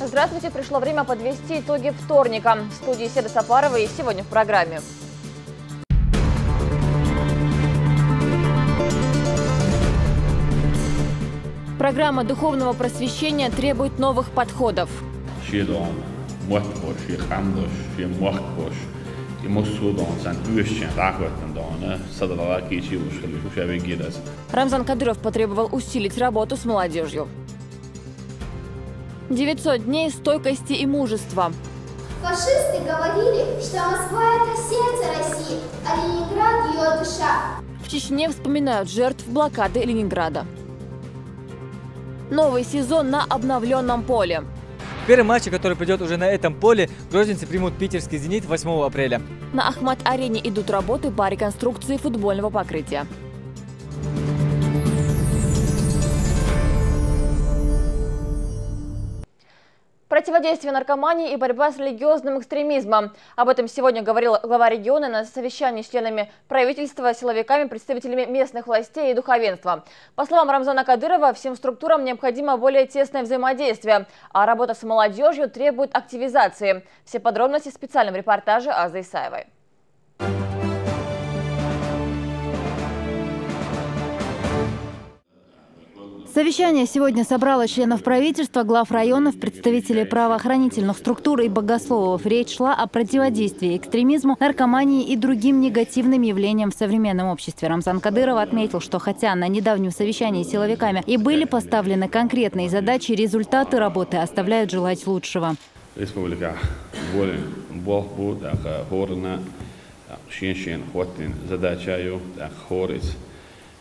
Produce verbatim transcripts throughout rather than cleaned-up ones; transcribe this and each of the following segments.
Здравствуйте! Пришло время подвести итоги вторника. В студии Седа Сапарова и сегодня в программе. Программа духовного просвещения требует новых подходов. Шен дона мотт бош, шен къам дош, шен мохк бош, и массо а дона царна оьшуччен дӀахӀоттана дона, садала кийча йолуш хилла шу ша вегге дас. Рамзан Кадыров потребовал усилить работу с молодежью. Девятьсот дней стойкости и мужества. Фашисты говорили, что Москва — это сердце России, а Ленинград — ее душа. В Чечне вспоминают жертв блокады Ленинграда. Новый сезон на обновленном поле. В первом матче, который пройдет уже на этом поле, грозненцы примут питерский «Зенит» восьмого апреля. На Ахмат-арене идут работы по реконструкции футбольного покрытия. Противодействие наркомании и борьба с религиозным экстремизмом. Об этом сегодня говорил глава региона на совещании с членами правительства, силовиками, представителями местных властей и духовенства. По словам Рамзана Кадырова, всем структурам необходимо более тесное взаимодействие, а работа с молодежью требует активизации. Все подробности в специальном репортаже Азы Исаевой. Совещание сегодня собрало членов правительства, глав районов, представителей правоохранительных структур и богословов. Речь шла о противодействии экстремизму, наркомании и другим негативным явлениям в современном обществе. Рамзан Кадыров отметил, что хотя на недавнем совещании с силовиками и были поставлены конкретные задачи, результаты работы оставляют желать лучшего. Республика более болх бу, так, хорна, шен-шен хӀоттийна задача ю, так, хорис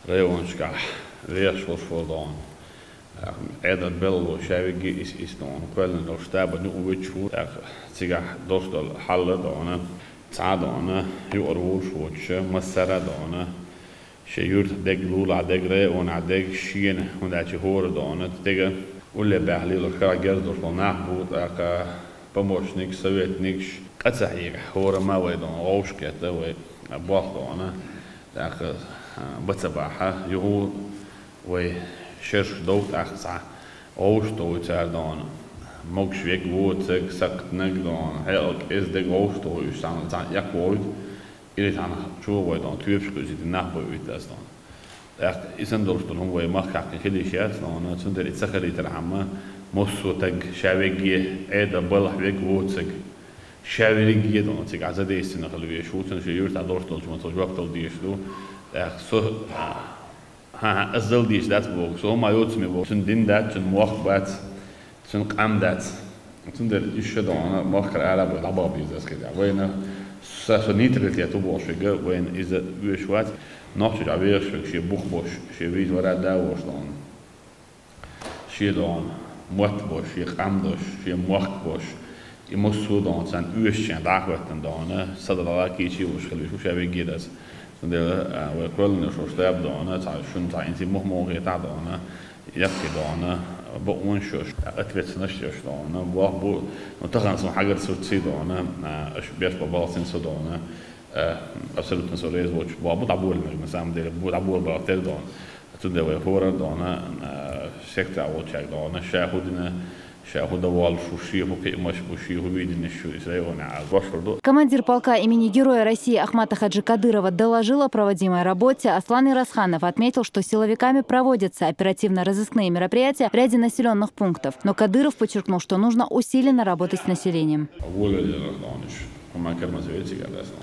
районашкахь вехаш волуш волу дона. Ӏедал белло ша вигги ис ис дона, кхоьллина долуш табан юкъа вуьтуш ву, так, цигахь долуш долу хьалла дона, цхьа дона, юкъара вулуш воцуша, массара а дона, шен юьртахь дерг, лулахь дерг, районахь дерг, шена, хӀунда аьлча хӀора дона, стеган улле баьхна лелош карахь герз долуш болу нах бу, тӀаккха помощникаш, советникаш, къа ца хьегахь, хӀора ма вай дона, вовшахкхетта вай болх дона, тӀаккха ба ца бахьа, юха вай шерш дов тӀаккха цхьа, вовшахтову цара дона, могуш верг, воцург, сакхтаниг дона, хьекъал кӀезиг дерг вовшахтову уьш цхьана, цхьана эккхавойту, или цхьана чу вай дона, тоьпаш кхуьйсуьйту нах бой уьттаз дона. ТӀаккха и санна долуш долу хӀума вай махкахь кхин хила йиш яц дона, цундела и ца хилийтархьама, массо а таг ша вегге, Ӏеда балхьа вег воцург, ша вегге дона, цига Ӏа задейсина хила веш ву, цунна шен юьртахь долуш долчу ма цо жоп дала дезаш ду. ТӀаккха со, хӀан-хӀа, аса дала дезаш дац боху, со хӀума йоцаме боху, цуьнан дин дац, цуьнан мохк бац, цуьнан къам дац. Цундела иза ша дона, махкара ара а бой, дӀабаха беза аса кхидӀа. Вайна, сан со нейтралитет ву бохуш верг, вайна иза оьшуш вац. Нохчийчохь вехаш верг шен бух бош, шен вийза вара а да а вош дона. Шен дона мотт бош, шен къам дош, шен мохк бош, и массо а дона царна оьшуччен дӀахӀоьттина дона, садала кийча йолуш хила веш ву ша вегге дас. Цундела вай кхоьллина шуьш даб дона, цхьа шуна цхьа инси мух-муха хетахь дона, яккхий дона, бакъонаш йош, ответственность йош дона, боху бу, ну, тахана сан хьагарца сурций дона, аша беш бан балхцин со дона, абсолютно со реза воцуш боху бу дӀаболинарг, на самом деле, бу дӀабола балхтер дона. Цундела вай хӀора дона, секта волчаьрга дона, ша хӀу дина, ша хӀу дан воллуш ву, шен хӀу кхиамаш бу, шен хӀу виденеш ю, иза районехь а гошхур ду. Командир полка имени Героя России Ахмата Хаджи Кадырова доложил о проводимой работе. Аслан Ирасханов отметил, что силовиками проводятся оперативно-розыскные мероприятия в ряде населенных пунктов. Но Кадыров подчеркнул, что нужно усиленно работать с населением. Волалера дона уьш, хӀума кармаза вециг а даснал.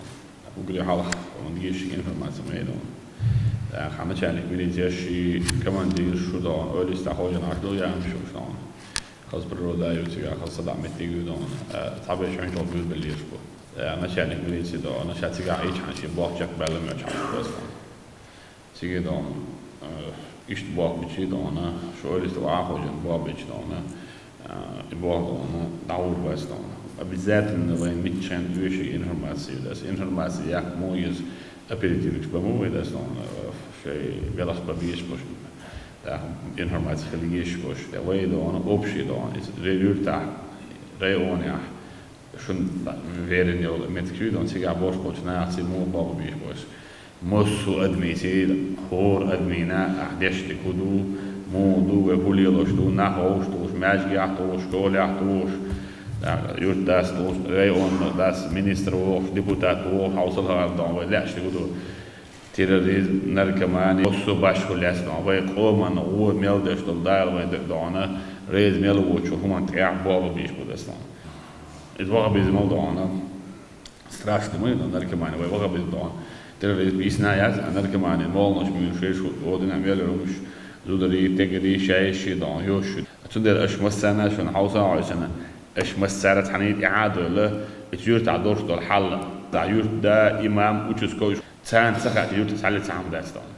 Угри хьалха, он геши информация ма дона. Хан начальник милиция ши командир шу дона, олиста хожан аш ду ямаш шу дона. Хаза природа ю цигахь, хаза садоӀу меттиг ю дона. Цхьаберш хьуьнчал буьрбеллеш бу. Начальник милиции дона, ша цигахь Ӏийчхьана шен болх чекхбаьлла моьттуш хьан бес дона. Цига дона, иштта болх бичи дона, шу ойла йиста вахьа хожан болх бичи дона, и болх дона, дӀагӀур бац дона. Обязательно вайн миччан оьший информация ю дас. Информация яккха мо иза оперативникаш бан ма вай дас дона, шайн велах бан безаш баш. Информация хила езаш баш. Вай дона, общий дона, иза юьртахь, районехь, шуна верен йолу меттиг ю дона, цигахь болуш болчу нахаца муха боху бийш баш. Массо а адамица, хӀора адамина ахь деш дерг хӀу ду, муха ду, вай хӀу лелош ду, нах вовшахтухуш, Маьждигехь тухуш, школехь тухуш, юьртдас тухуш, районна дас, министр вохуш, депутат вохуш, хьовсал хӀара дон вай лаьаш дигу ду. Терроризм, наркомани, массо а башхо лаьцна дон. Вай къоман гӀо мел деш долу Дала вайн дагадогӀана, реза мел воцучу хӀуманна тӀехь болх бийш бу дас дон. Иза ваха беза мел догӀана. Страшно ма ю, но наркомани вай ваха беза догӀана. Терроризм йисна яц, а наркомани молханаш муьйлуш еш, гӀо дина мел йолуш, зударий, тегарий, шаьш ши догӀана, йош шу. Цундела аша массарна шуна хьовса а хьовсина, аша массара цхьаьна тӀаьхьа а дойла, и юьртахь долуш долу хьал. Цхьа юьртда, имам, участковый, царна ца хаьа, юьртахь цхьаьлла ца хьама дац догӀана.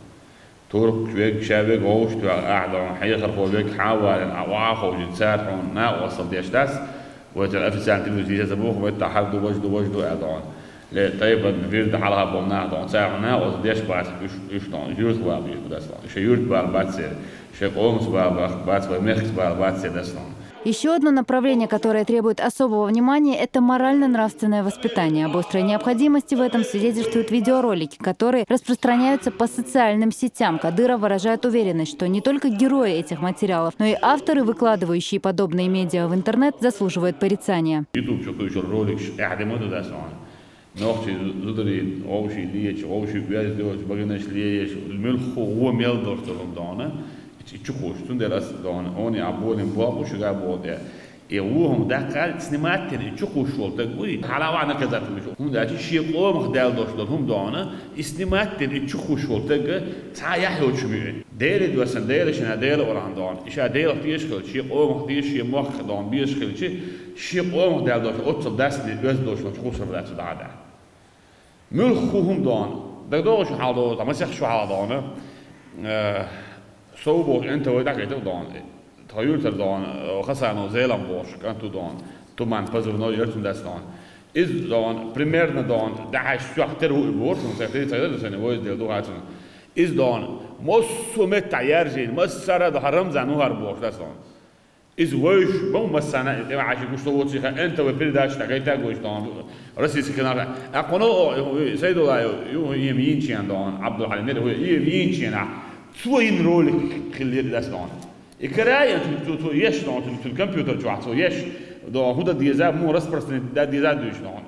Туркхо вега, ша вега вовшахтоьхна ахь догӀана, хьехархо вега хьан а валийна, ахь охьа а ховшийна, цара хьуна накъосталла деш дац, вай цара официально телевизоре дийца ца боху, вай тахьар ду, важа ду, важа ду аьлла догӀана. Ле, тайпан вирда хьалха болу нах догӀана, цара хьуна накъосталла деш бац, уьш, уьш догӀана, юьртах бала бийш бу дас догӀана. Шайн юьртах бала бац церан, шайн къомах бала бац, вай мехках бала бац церан дас догӀана. Еще одно направление, которое требует особого внимания, это морально-нравственное воспитание. Об острой необходимости в этом свидетельствуют видеоролики, которые распространяются по социальным сетям. Кадыров выражает уверенность, что не только герои этих материалов, но и авторы, выкладывающие подобные медиа в интернет, заслуживают порицания. YouTube чу кхуьйсуш роликаш эхь де ма ду дас догӀана. Нохчий зударий вовший леча, вовший оьзда йоцу баганаш лееш, муьлхха гӀо мел долуш долу догӀана, и чу кхуьйсуш. Цундела ас догӀана, оне а болин болх бу шуьга а боху тӀе. И вон хӀума даккха снимать дина и чу кхуьйсуш волу таг вуй, хьала а ваьхьа наказать вуьйш. ХӀунда аьлча шен къомах даьлла долуш долу хӀума догӀана, и снимать дина и чу кхуьйсуш волу таг цхьа яхь йоцуш ма ю. Деле доьссина, Дела шина, Дела орахьа догӀана. И ша Делах теша хилча, шен къомах теша, шен мохк догӀана безаш хилча, шен къомах даьлла долуш, оццал дас бен оьзда долуш волчу хӀусар дац цу дӀа а дац. Муьлхха хӀума догӀана. ДагадогӀу шу хьал догӀу, ткъа масех шу хьал догӀана. Э, сов бохуш эн та вай дӀахайтар догӀана. Тхо юьртара догӀана, э, Хасанов Зелам бохуш, кӀант ву догӀана. Туман позывной яра цуьнан дас догӀана. Иза догӀана, примерно догӀана, дахьаш сох тера ву и бохуш, цхьа тера ца хилла, сан вайза дела ду хацунна. Иза догӀана, массо а меттахь яржийна, массара а догӀана, Рамзан ву хӀара бохуш дас догӀана. Иза вевзаш ма ву массарна а, и тӀе ваьхьаш гуш ца воций ха, эн та вай передача тӀе гайта а гойш догӀана, российский канал. Аккхуно, о, Сайдулла, ю, ю, им йинчен догӀана, Абдулхьалим, нера, ю, им йинчен, а, цо йина ролик хиллера дас догӀана. И карай, цу, цу, цу еш догӀана, цу, цу компьютер чохь цо еш догӀана, хӀун дан деза, муха распространить дан деза дуьйш догӀана.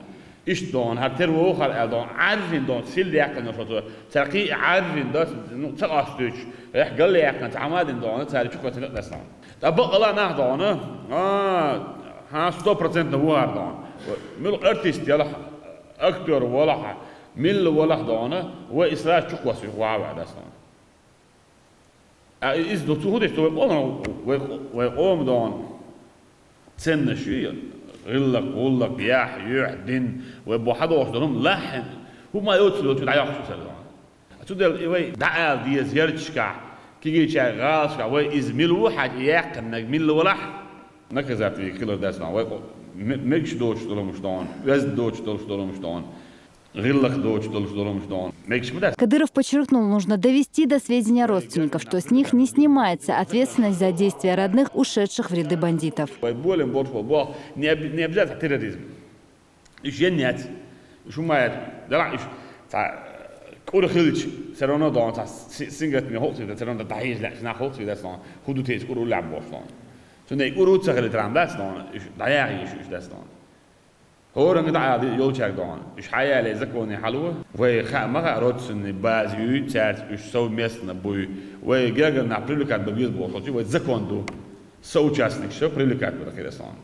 Иштта догӀана, хӀара тера ву хӀара аьлла догӀана, Ӏаржина догӀана, сил даьккхина шо цо, цара кхин а Ӏаржина дац, ну, ца къастуьйтуш, эхь галла яьккхина, ца хьамадина догӀана, цара чу кхоьцина а дас догӀана. Ткъа бакъала нах догӀана, а, хьан сто процентов ву хӀара догӀана. Муьлха артист ялахь, актер валахь, милла валахь догӀана, вай и сразу чу кхоссуьйтуш ваха ваьа дас догӀана. А иза ду цу хӀун деш, цу вай къоман, вай, вай къоман догӀана ценнаш ю, гӀиллакх, гӀуллакх, яхь, юьхь, дин, вай бу хьадогӀуш долу хӀума лахьина, хӀума йоцу йолчу дӀайоккхуш ю сара догӀана. Цундела и вай дӀаала деза ярташкахь, кегийчаьрга гӀалашкахь, вай иза мила ву хьажа, и яьккхинарг милла валахь, наказать вийга хилар дас догӀана. Вай къо-, ме-, мегаш доцуш долу хӀумаш догӀана, оьзда доцуш долуш долу хӀумаш догӀана. ГӀиллакх доцуш долуш долу хӀумаш догӀана. Мегаш ма дац. Кадыров подчеркнул, нужно довести до сведения родственников, что с них не снимается ответственность за действия родных, ушедших в ряды бандитов. Вай болин болуш болу болх не об-, не обязательно терроризм. Уьш ен яц. Уьш хӀума яц. Дала уьш цхьа кӀур хилча, всё равно догӀана цхьа си-, сингаттаме хӀокху цуьнга, всё равно дӀахьежа лаьа, нах хӀокху цуьнга дац догӀана. ХӀун ду те иза кӀур уллехь бохуш догӀана. Цуьнан и кӀур у ца хилийтархьама дац догӀана. Уьш дӀаяхьа йиш ю уьш дац догӀана. ХӀоранга дӀа а йолчаьрга догӀана. Уьш хьаяле законе хьало. Вай хаа ма хаьа, родственный база юй, цаьрца уьш совместно буй. Вай гергара нах привлекать бан беза бохучу, вай закон ду. Соучастник шо привлекать бан кхидӀа догӀана.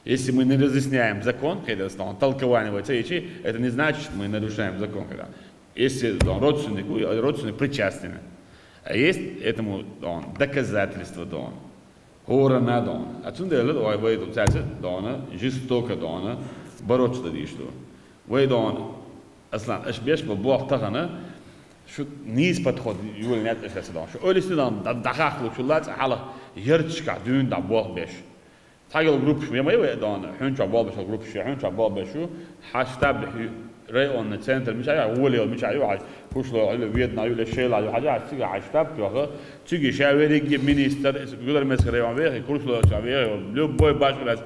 Если мы не разъясняем закон, кхидӀа догӀана, толкование вай ца йичи, это не значит, мы нарушаем закон кхидӀа. Если догӀана родственник ву, родственник причастен. А есть этому догӀана доказательство догӀана. ХӀоранна догӀана. А цундела вай, вай ду цаьрца догӀана, жестоко догӀана, бороться дан дийш ду. Вай догӀана, Аслан, аша беш бо болх тахана, шу нийса подход юьллина яц аша аса догӀана. Шу ойла йисте догӀана, дӀа-, дӀахахлучул а цкъа хьалха ярташкахь дуьйна дӀа болх беш. Цхьа йолу группаш ма ю вай догӀана, хьуьнчохь болх беш йолу группаш ю, хьуьнчохь болх беш ю, хьан штаб хьу-, районный центр мичахь ю, гӀоле йолу мичахь ю, хьан Кушлойгахь ю, Веданахь ю, Шелахь ю, хьажа, хьан цигахь хьан штаб тоьхна, цига ша верриге министр, Гудармецкий район вехий, Кушлойгахь вехий, любой башхалас,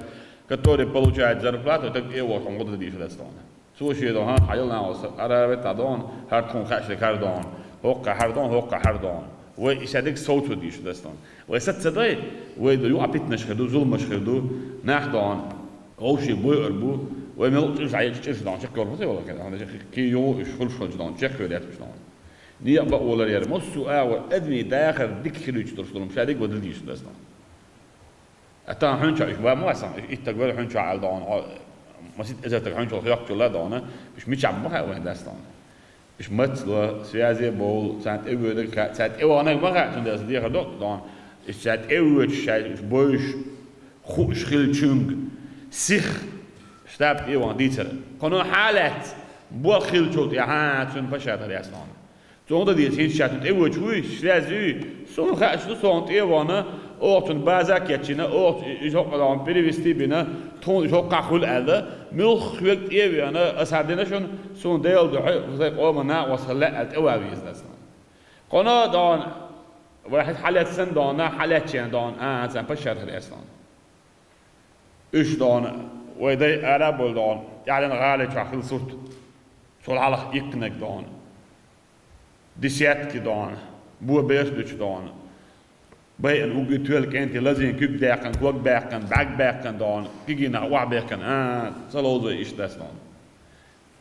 который получает зарплату, так и вот, хьуна гӀо дан дийш дац догӀана. Цо шен догӀана, хьан хьайолу нахаца, ара веттахь догӀана, хӀара тхуна хаьаш дерг хӀара догӀана, хӀокхахь хӀара догӀана, хӀокхахь хӀара догӀана. Вай и саьдег совцо дийша дастон. Вай саца дай, вай да юкъа питнаш хир ду, зулмаш хир ду, нах дон, вовши бойур бу, вай мел чуш айч чуш дон, чаккор фусе вала кен, ки ю иш хулш хулш дон, чек хир ятуш дон. Ни ба олар яр, мосу а вай адми дахар дик хилуч турш дон, саьдег вадил дийша дастон. А тан хьунча иш ба ма сан, иш иттаг вер хьунча ал дон, масит эзертаг хьунча хёк чула дон, иш мичам ма хай вай дастон. Иш мацла, связи бол, цан тӀе вёдаг ха, цан тӀе ванаг ма ха, цун дас дехар док дон. Иш цан тӀе вёч, шай иш бойш, хуш хил чунг, сих, штаб тӀе ван дийцар. Кхоно хьалац, бо хил чул тӀе, ха, цун пашатар яс дон. Цун да дийс хин чат тӀе вёч вуй, связи вуй, сун ха, шу сон тӀе вана, ох цун база кечина, ох иш хокъа дон перевести бина, тхун иш хокъа хул алда, мюх хвек тӀе вана, асадина шун, сун дел духьа, хузай къома на, васхалла ал тӀе вавиз дастон. Кхоно дон, вай хьалац сан дон, на хьалац чен дон, а, цан пашат хадастон. Уьш дон, вай дай ара бол дон, тӀалин гӀали чахил сурт. Сол хьалах икнаг дон. Десятки дон, бо беш дуч дон. Бай ан уги туьл кӀенти лазин куьг дяккан, ког бяккан, бӀаг бяккан дон, кигина ва бяккан, а, салоза иш дастон.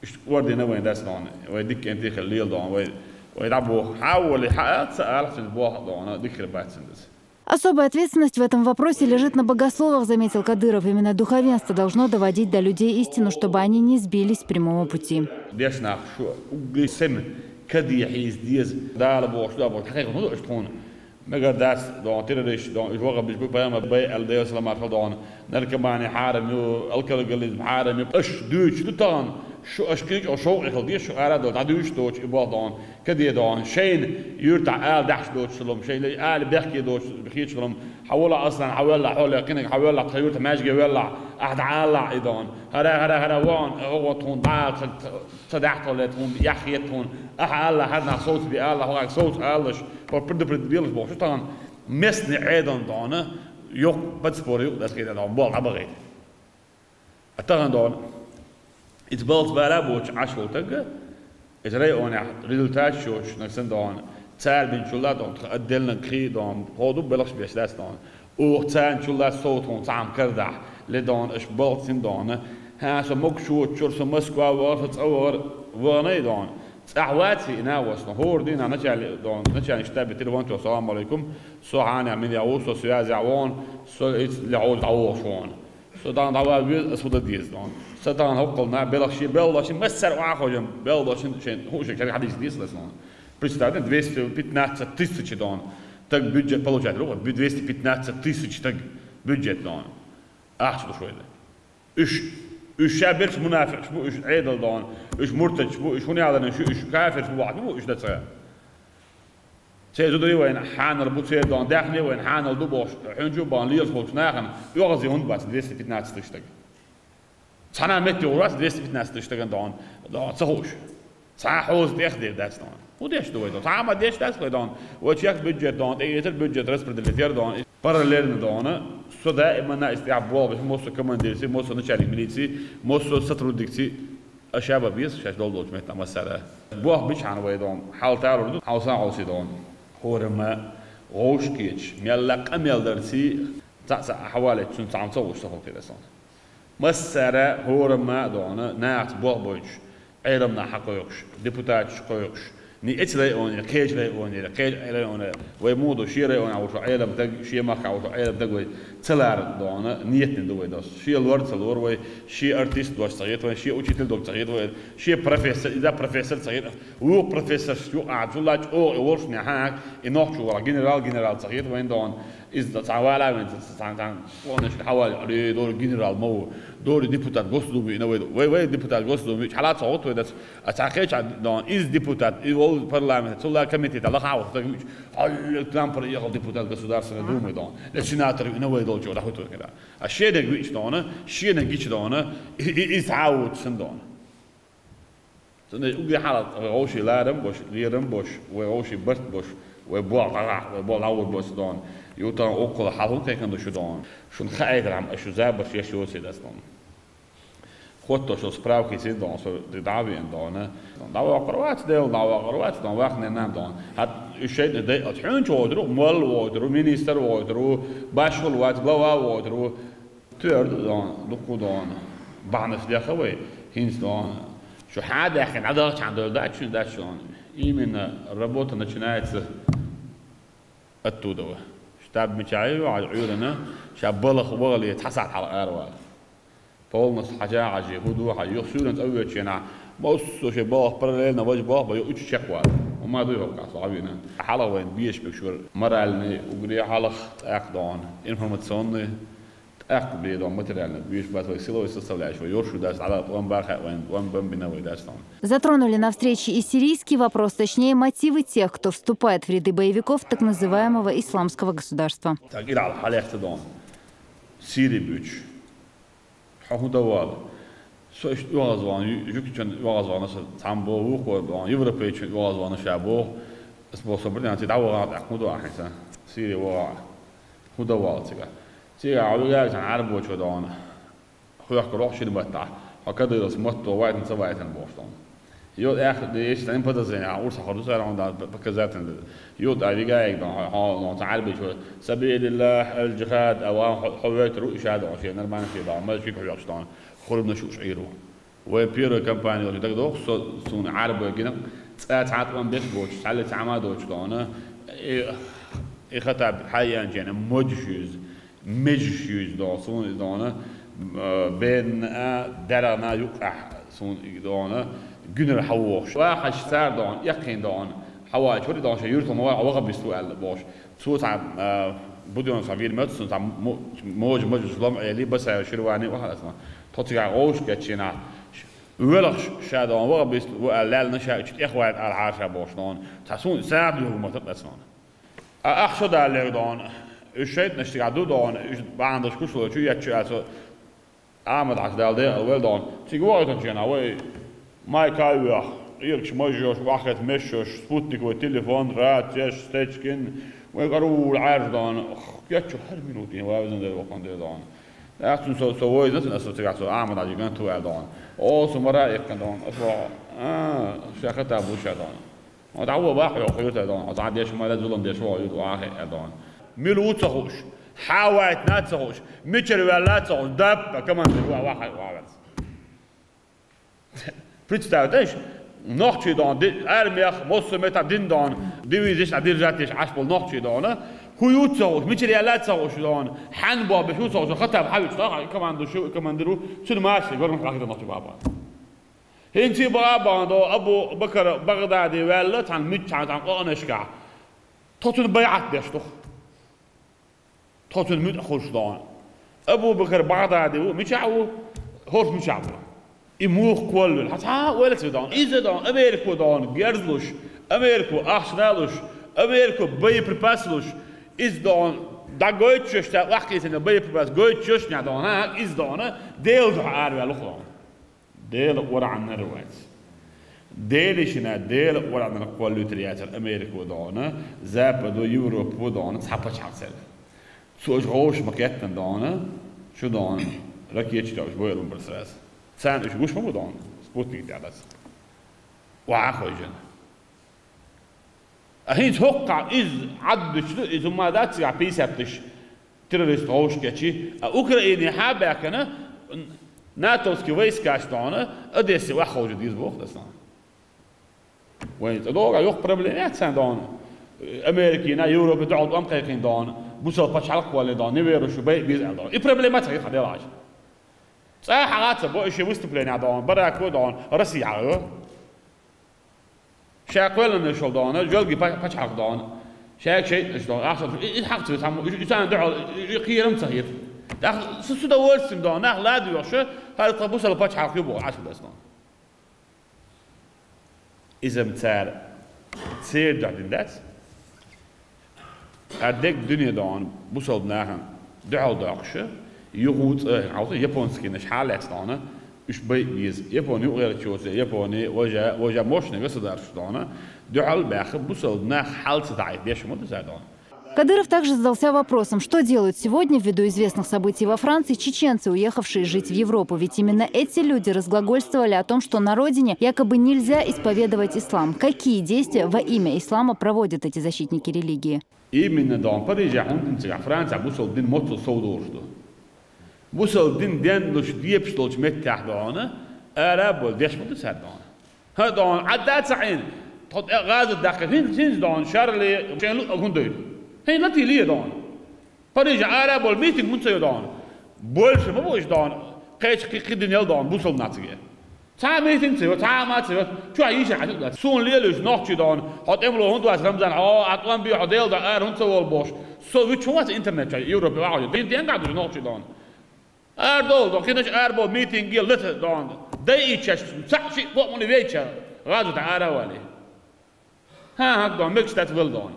Иш ордина вайн дастон, вай диккен тихал лил дон, вай, вай дабу, хьаволи, хьа, ца алхин бо дон, дикхир бацин дас. Особая ответственность в этом вопросе лежит на богословах, заметил Кадыров. Именно духовенство должно доводить до людей истину, чтобы они не сбились с прямого пути. Дешнах шу угли сем кади хиз диз дала бо шу да бо хай хун ш тхун. Мега дас дон, террорист дон, иш вага биш бу пайма бай ал дес ла мархал дон. Наркомани хьарам ю, алкоголизм хьарам ю. Аш дуч ду тан, шу аш кич о шоу ихал ди шу ара дон, да дуч доч и бол дон. Кади дон, шейн юрта ал дахш доч шулум, шейн ал бехки доч бихи шулум. Хавала аслан, хавала, хавала, киник, хавала, тхаюрта, мажги вала, ахд ала идон. Хара, хара, хара, вон, о, тхун, да, ца дахтоле тхун, яхье тхун. Аха, Алла, хадна соус би, Алла, хавак соус, Аллаш, по предупредил бо, шу тан местный эдон дона, ёк, подспорил, да, скида дон, бол, абагай. А таган дон, ит балц бара боч, аш вол тага, ит районах результат шоч, наксан дон, цар бин чула дон, отдельно кхи дон, ходу белхш беш дас дон. Ох, цан чула соутун цам кардах, ле дон, аш балцин дон. Ха, со мог шоч, чур со Москва вар, со цавар, ванай дон. Цахвати ина васна, хор дина начале дон, начале штабе телефон чо, салам алейкум. Со хана мин я, со связь я вон, со ит ле хол дауш вон. Со дан дава вил, а суда диз дон. Со дан хоккол на белахши, беллаши, массар ва хожам, беллаши, шен, хуже, как хадис диз лас дон. Представьте, двести пятнадцать тысяч дон. Так бюджет получать, рука, двести пятнадцать тысяч так бюджет дон. Ах, что шойда. Уж, уж шаберш мунафикъ, уж эдал дон, уж муртач, уж хунядан, уж, уж кафир, уж вахт, уж даца. Цей зудари вайн хьанал бу цей дон, дахни вайн хьанал ду бош, хьунчу бан лиер фолч нахана, югъази гьунд бац двести пятнадцать штаг. Цана метти урас двести пятнадцать штаган дон, дон, ца хуш. Ца хоз дех дев дац дон. Удеш ду вай дон. Ца ма деш дац вай дон. Вай чек бюджет дон, тегетер бюджет распределить яр дон. Параллельно дона, со даимана истя болб, мосо командирси, мосо начальник милиции, мосо сотрудникси, а шаба бис, шаш дол долч метта масара. Бох бичхан вай дон, хал тару, хал сан хал си дон. Хорама, гошкич, мелла къамел дарси, ца ца хавале чун цам ца уш сахал кирасан. Масара, хорама дона, нахц бох бойч. Ӏеламна хьакхойкхуш, депутаташ кхойкхуш, ни эцлай оне, кхечлай оне, кхечлай оне, вай муду ши района вушу Ӏелам таг, ши маха вушу Ӏелам таг вай, цалар дона, ниетни ду вай дос. Ши лор цалор вай, ши артист дос цагет вай, ши учитель дог цагет вай, ши профессор, иза профессор цагет, ву профессор шу а, зулач о, и ворш не хак, и нохчу вала генерал, генерал цагет вай дон. Из да цан вала вен, цан, цан, цан, он иш хавал, али, дори генерал мау, дори депутат Госдумы, ина вай, вай, вай депутат Госдумы, чала цогот вай дац, а цан хеч а дон, из депутат, и вол парламент, цула комитет, ала хавал, так мич, али, там проехал депутат Государственной Думы дон, ле сенатор, ина вай дол чо, да хуй то кера. А шене гвич дона, шене гич дона, и, и, и саут сын дона. Цундеш уги хьалат, вай гӀовши ларам бош, лерам бош, вай гӀовши барт бош, вай бо гӀагӀа, вай бо лавур бош дон. Ютан оккула хьалхун кхайкан ду шу дон. Шун хаайдарам, ашу забарш еш йосе дас дон. Хоттош справка йисина дона, со дӀа а веана дона. ДӀаваккхар вац, Дела дӀаваккхар вац дона, вахнена дона. ХӀаьта уж шайтӀа дай, оцу хьуьнчу войтур ву, молла войтур ву, министр войтур ву, башхалла вац, глава войтур ву. Твердо дона, дукха дона. Бахьанаш деха вай, хӀинца дона. Шу хьа а даьхкина, дӀадахча хьан дойлу дац шуна, дац шуна. Именно работа начинается оттуда. Штаб мичахь ю, хьан Ӏуьйранна, ша балха вахале цхьа сахьт хьалха аравала. Полностью хьажа, хьажи, хӀун ду, хьан юха суьйранна цӀа воьдучу хенахь, массо а шайн балха параллельно важа балха бан, юха чекхвала. ХӀума ду хӀокху схьа вина. Хьалха вайна безаш берш бара моральный угар, хьалха тӀаккха дона, информационный, тӀаккха бен дона материальный. Безаш бац вай силовой составляющая, вай йоршу дац, дӀадала тӀом бан хаьа вайна, тӀом бан бина вай дац дона. Затронули на встрече и сирийский вопрос, точнее, мотивы тех, кто вступает в ряды боевиков так называемого Исламского государства. Так, Иран хьалехца дона. Сири буьйцуш. Хьо хӀун дан вала? Со иштта оьгӀазвахна, ю-, жуьгтичун оьгӀазвахна, со цхьамма боху, вукхо боху, европейчун оьгӀазвахна ша боху. Ас боху, со британций дӀавахана тӀаккха хӀун ду ахьа хӀинца? Сири вахана. ХӀун дан вала цигахь? Цигахь хьо вигара цхьана Ӏарбочо дона. Хьоьхкур ву шина маттахь. Хьо Кадыровс матто вайтина, ца вайтина бохуш дона. Йо, аьхна дийша, цхьа подозрение, хьан урс хьо ду цара хьуна дан показательно. Йо, тӀа вигайга дона, хьо, хьо, хьо, цхьа Ӏарбичо, сабилиллахь, аль-джихад, а ван, хьо, хьо войтур ву, иша дона, шен нормально шен дона, маза чуьйга хьоьхуш дона, хурманаш уьш Ӏийр ву. Вайн первая компания йолчу дагадогӀу, со, суна Ӏарбой гина, цкъа цхьа тӀом беш боцуш, цхьалли цхьа ма доцуш дона, и, и Хаттаб хьайянчена, модаш юьза, межаш юьза дона, суна и дона, э, бенна а, дерана а юккъехь суна и дона, гуьнара хьавогӀуш. Вахаш цара дона, эккхийна дона, хьаваьлча, вари дона, шайн юьртахь ма ваха, ваха бисту аьлла бохуш. Цо цхьа, э, Буденов цхьа вийр моьтту суна, цхьа мо-, можа мажлис лом Ӏели, Басаев Ширвани вахара ас ма. Тхо цигахь гӀовшкеччина, велхаш ша дона, ваха бисту ву аьлла лаьллина ша, уьш тӀехваьлла ала хьара ша бохуш дона. Цхьа суна сагӀа дуьхьа ма тара ас дона. А ахча даллега дона, уьш шайтӀанаш цигахь ду дона, уьш бахьанаш кушло чу етташ аьлла со, Ахьмад-Хьаьжа Дала декъала вел дона. Цига вахийтинчу хенахь вай майка а йоьхна, къекаш мажа йолуш, ваххетта меш йолуш, спутниковый телефон, рацеш, стечкин, вай къаруула Ӏаьржа дона. Кеччу хӀара минуте вай везан дера воккхан дера дона. ТӀаккха цунна со, со вайзина цунна, аса цигахь со Ахьмад-Хьаьжа ган ту аьлла дона. О, со мара а иккхина дона. Аса боху, а, ша хата бу ша дона. Хьо дӀавола ваха хьо юьртара дона, хьо цхьа деш ма ла, зулам деш ваха юьрта ваха хиъна дона. Мила ву ца хууш, хьан вайтина ца хууш, мичара ваьлла ца хууш, даппа командир ваха ваха ваха. Представь, знаешь, нохчий дона, ди-, армиях, массо а мета дин дона, дивизеш а держать еш Ӏаш болу нохчий дона, хӀун ю ца хууш, мичара яьлла ца хууш дона, хьан боху беш ву ца хууш, хата хьавича дона, командир шу, командир ву, цуьнан машина горган хахита нохчий баба. ХӀинца а баха а бахана дона, Абу Бакар Багъдади ваьлла цхьана миччахьа цхьана къонашкахь. Тхо цунна байӀат деш ду. Тхо цунна муьтӀахь хуьлуш дона. Абу Бакар Багъдади ву, мичахь ву? ХӀорш мичахь ву? И муха кхоллавелла? Хьан цхьа а ойла ца дона. Иза дона, Америко дона, герзлуш, Америко ахча далуш, Америко боеприпас луш, иза дона, дӀагойтуш йош, цара вахкийсина боеприпас гойтуш йош нехь дона, хӀа, иза дона, Дела дуьхьа араваьлла ву дона. Дела къоргӀаннар вац. Делишна Дела къоргӀаннар кхоллуьйтур яцара Америко дона, Западо, Европо дона, цхьа пачхьалкх цаьрга. Цо уьш гӀовш ма кеттан дона, шу дона, ракеташ товш бойрум бар сразу. Царна уьш гуш ма бу дона, спутник тӀехь дац. Охьа а хойжина. А хӀинца хӀокхахь иза Ӏаддуьтуш ду, иза хӀума дац цигахь пятьдесят тысяч террорист гӀовшкечи, а Украине хьа а баьхкина, натовский войскаш дона, Одессе охьаховжа деза боху аса. Вайн цӀа догӀа юха проблема яц царна дона. Америкина, Европе дуьхьал тӀом кхайкхина дона, бусалба пачхьалкх кхоллина дона, неверующий байа беза аьлла дона. И проблема ца хӀара делахь. ЦӀа хьагӀа ца бо, и шен выступление дона, Барако дона, Россия хьагӀа. Ша кхоьллина йолу дона, жоьлги па-, пачхьалкх дона. Шайга шайтӀанаш дона, ахча, и, и хьакъ ца ву цхьаммо, и, и царна дуьхьал, и, и кхерам ца хета. ТӀаккха со, со удовольствием дона, нах ладоьгӀуш, хӀара тхан бусалба пачхьалкх ю боху, Ӏаш ду аса дона. Иза-м цара церан дуьхьа дина дац. Ткъа дерриг дуьне дона, бусалба нахана дуьхьал доккхуш, юха ву цӀа хьовса, японскийнаш хьалаьцна дона, уьш байа беза. Япони юкъагӀертачу, Япони, важа, важа мощный государство дона, дуьхьал а баьхна, бусалба нах хьал ца дӀахьийта деш ма ду цара дона. Кадыров также задался вопросом, что делают сегодня, ввиду известных событий во Франции, чеченцы, уехавшие жить в Европу. Ведь именно эти люди разглагольствовали о том, что на родине якобы нельзя исповедовать ислам. Какие действия во имя ислама проводят эти защитники религии? Именно дон Парижа хьунтинцигахь Франция бусал дин моццул сов долуш ду. Бусал дин денлуш дебаш долчу меттехь дона, ара а болу деш ма ду цара дона. ХӀа дона, Ӏадда а ца Ӏийна, тхо тӀе гӀазот даккхира, хӀинца, хӀинца дона, Шарли, шайн луъа хӀун дойла? ХӀинца латий ле дона. Парижа ара а болу митинг хӀунда ца йо дона? Больше ма бу иша дона, кхечу кхин динел дона, бусал нацаге. Цхьа а митинг ца йо, цхьа а ма ца йо, чохь йийша хьаьжна дац. Суна лелуьйтуш нохчий дона, хьо тӀемало хӀунда вац, Рамзан, хьо а тӀом бе, хьо Делан дуьхьа ара хӀунда ца волу бохуш. Со вуьтуш хӀун вац интернет чохь, Европе вахьа, дин денгахь дуьйна нохчий дона. Ара долу дона, кхидӀа ара болу митинге лата дона. Дайичаш, цхьаъ шиъ бокъ муьлхха вейча, гӀазотехь ара а валий. ХӀан, хӀакъ дона, мегаш дац вала дона.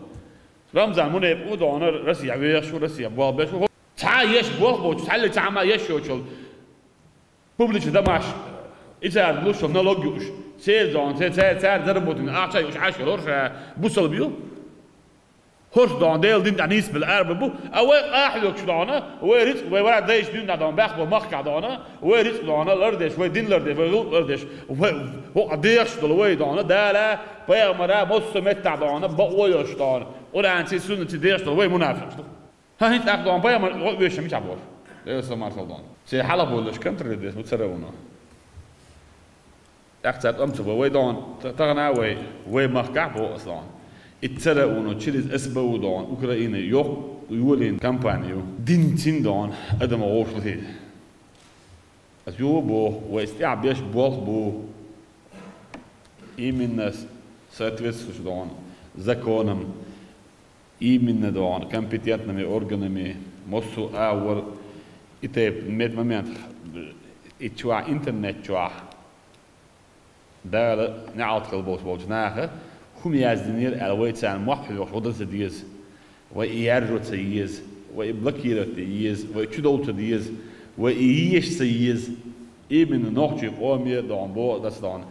Рамзан мунепа ву дона, Россия вехаш ву, Россия болх беш ву. Цхьа а еш болх боцуш, цхьаллиг цхьа а ма еш йоцуш йолу. Публичный домаш, и цара луш йолу налог юуш, церан дона, церан, церан, церан заработанный ахча юуш Ӏаш йолура ша, бусалба ю. ХӀорш дона, Делан дин тӀехь нийсбелла арабан бу, а вай къахьоьгуш дона, вай рицкъ, вай вара дайша дуьйна дона, баьхбо махкахь дона, вай рицкъ дона, лардеш, вай дин лардеш, вай гӀуллакх лардеш, вай, хӀокху дехаш долу вай дона, Дала, пайхамара, массо а меттахь дона, бакъо йолуш дона, Къуръанций, суннатций дехаш долу вай мунафикъаш ду. ХӀан, хӀинца тӀаккха дона, пайхамар гӀо оьшуш мичахь боху? Делан салам-маршалла дона. Церан хьалха болуш контролировать деш бу цара вуно. ТӀаккха цара тӀом ца бо, вай дона, та-, тахана а вай, вай махкахь боху аса дона. И цара а вуно, через СБУ дона, Украина йоккха йолийна компани ю. Динцин дона, адам гӀовшал хир. Аса юха боху, вай стӀехь беш болх бу. Именно соответствующий дона, законам, именно дона, компетентными органами, массо а агӀор, и тайпа мет-, момент, и чохь, интернет чохь, Дала неӀалт хила болуш болчу наха, хӀума яздинера аьлла, вай царна мохь хьоьхуш гӀо дан ца деза, вай и яржо ца еза, вай и блокировать дан еза, вай чудовла ца деза, вай и еша ца еза. Именно нохчийн къоме а дона, боху аса дона.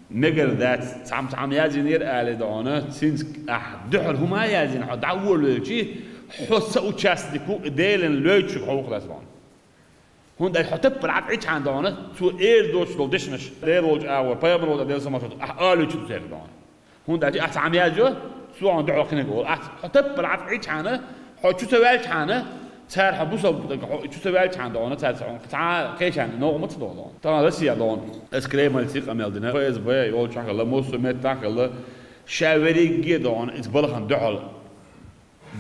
Мегар дац, цхьамма-цхьамма яздинера аьлла дона, цуьнца ахь дуьхьал хӀума а яздина, хьо дӀа а волавелчи, хьо соучастник ву и Делан лоьцуш хьо ву-кх аса дона. ХӀунда аьлча хьо таппар Ӏад Ӏичхьана дона, цо эр доцуш долу дешнаш, Дела волчу агӀор, пайхамар волчу Делан салам-маршалла, ахь алуьйтуш ду церан дона. ХӀунда аьлча ахь цхьамма язйо, цо хьуна дуьхьал кхиниг олу. Ахь хьо таппар Ӏад Ӏичхьана, хьо чу ца ваьлчхьана, цара хьо бусалба, хьо чу ца ваьлчхьана дона, цара цхьа хьуна цхьа а кхечарна новкъа ма ца догӀу дона. Тахана Россия дона, аса Кремльций къамел дина, ФСБ йолчохь хилла, массо а меттахь хилла, ша верриге а дона, иза балхана дуьхьал.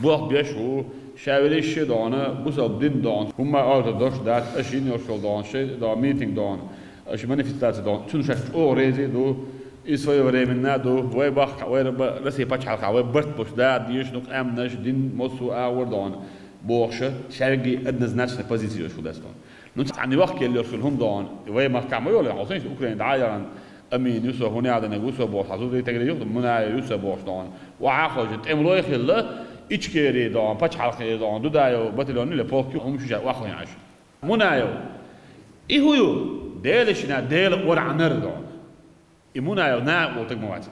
Болх беш ву, ша велище а дона, бусалба дин дона, хӀумма а алта дош дац, аша йина йолуш йолу дона, шайн дона, митинг дона, аша манифестаци дона, цуьнан шаьш чӀогӀа реза а ду, и своевременно а ду, вай бахка, вай раба-, Россия пачхьалкхехь, вай барт болуш да, дезаш ду къаьмнаш, дин массо а агӀор дона, бохуша, шаьргий однозначно позиция йолуш ву дац дона. Ну, цхьана вахкелла йолуш йолу хӀума дона, вай махкахь ма йолу, хьо сан иштта Украина дӀа а яхана, Амин ю со, хӀун яхьа динарг ву со бохуш, хьан зударий тегара юкъа, Мунаев ю со бохуш дона. Охьа а хойжина, тӀемалой а хилла, Ичкери дона, пачхьалкхе дона, Дудаев батальон ю, полк ю, хӀума шу ша охьахойна Ӏаш. Мунаев. И хӀун ю? Делан шина, Делан орахьнар дона. И Мунаев накъа волу таг ма вац.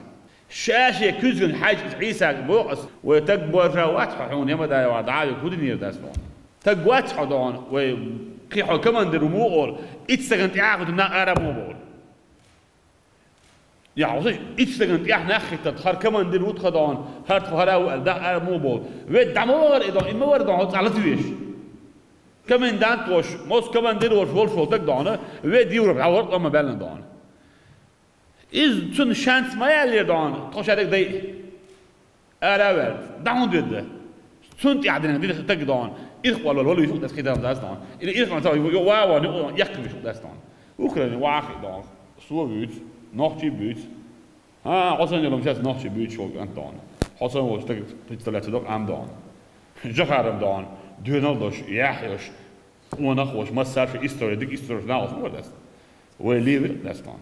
Ша шен куьзган хьаьжча иза Ӏийсага боху аса, вай таг борша вац хьо хьуна Ямадаевгахь дӀа а вигна, хӀун динера дац дона. Таг вац хьо дона, вай кхин хьо командир ву муха олу, итт стагана тӀаьхьа а хӀуьтту нах ара а муха боху. Яхьуса, итт стагана тӀехь нах хӀиттарх, хӀара командир ву тхан дона, хӀара тхо хӀара а ву аьлла, нах ара муха боху. Ведда дӀа ма вахара и дона, и ма вара дона, хьо цкъа латвеш. Комендант волуш, мос командир волуш волуш волу таг дона, ведда Европа дӀавахара, къомма баьллина дона. Иза цунна шанс ма яьллера дона, тхо шаьриг дайа. Ара а ваьлла, дӀа хӀунда ведда? Цунна тӀехь динан дина таг дона, ирх валвала валуьйтуш дац кхидам дац дона. И ирх валвала ца валуьйтуш, ва валуьйтуш, яккхамаш дац дона. Украине вахахь дона, со вуьйцу, нохчий буьйцу. ХӀан, хьо санна йолу сейчас нохчий буьйцуш волу кӀант дона. Хьо санна волчу стаг представлять ца до къам дона. Жохаров дона, доьналла долуш, яхь йолуш, къонах волуш, массара шен истори, дика истори йолуш нах волуш ма вара дац. Вай левира дац дона.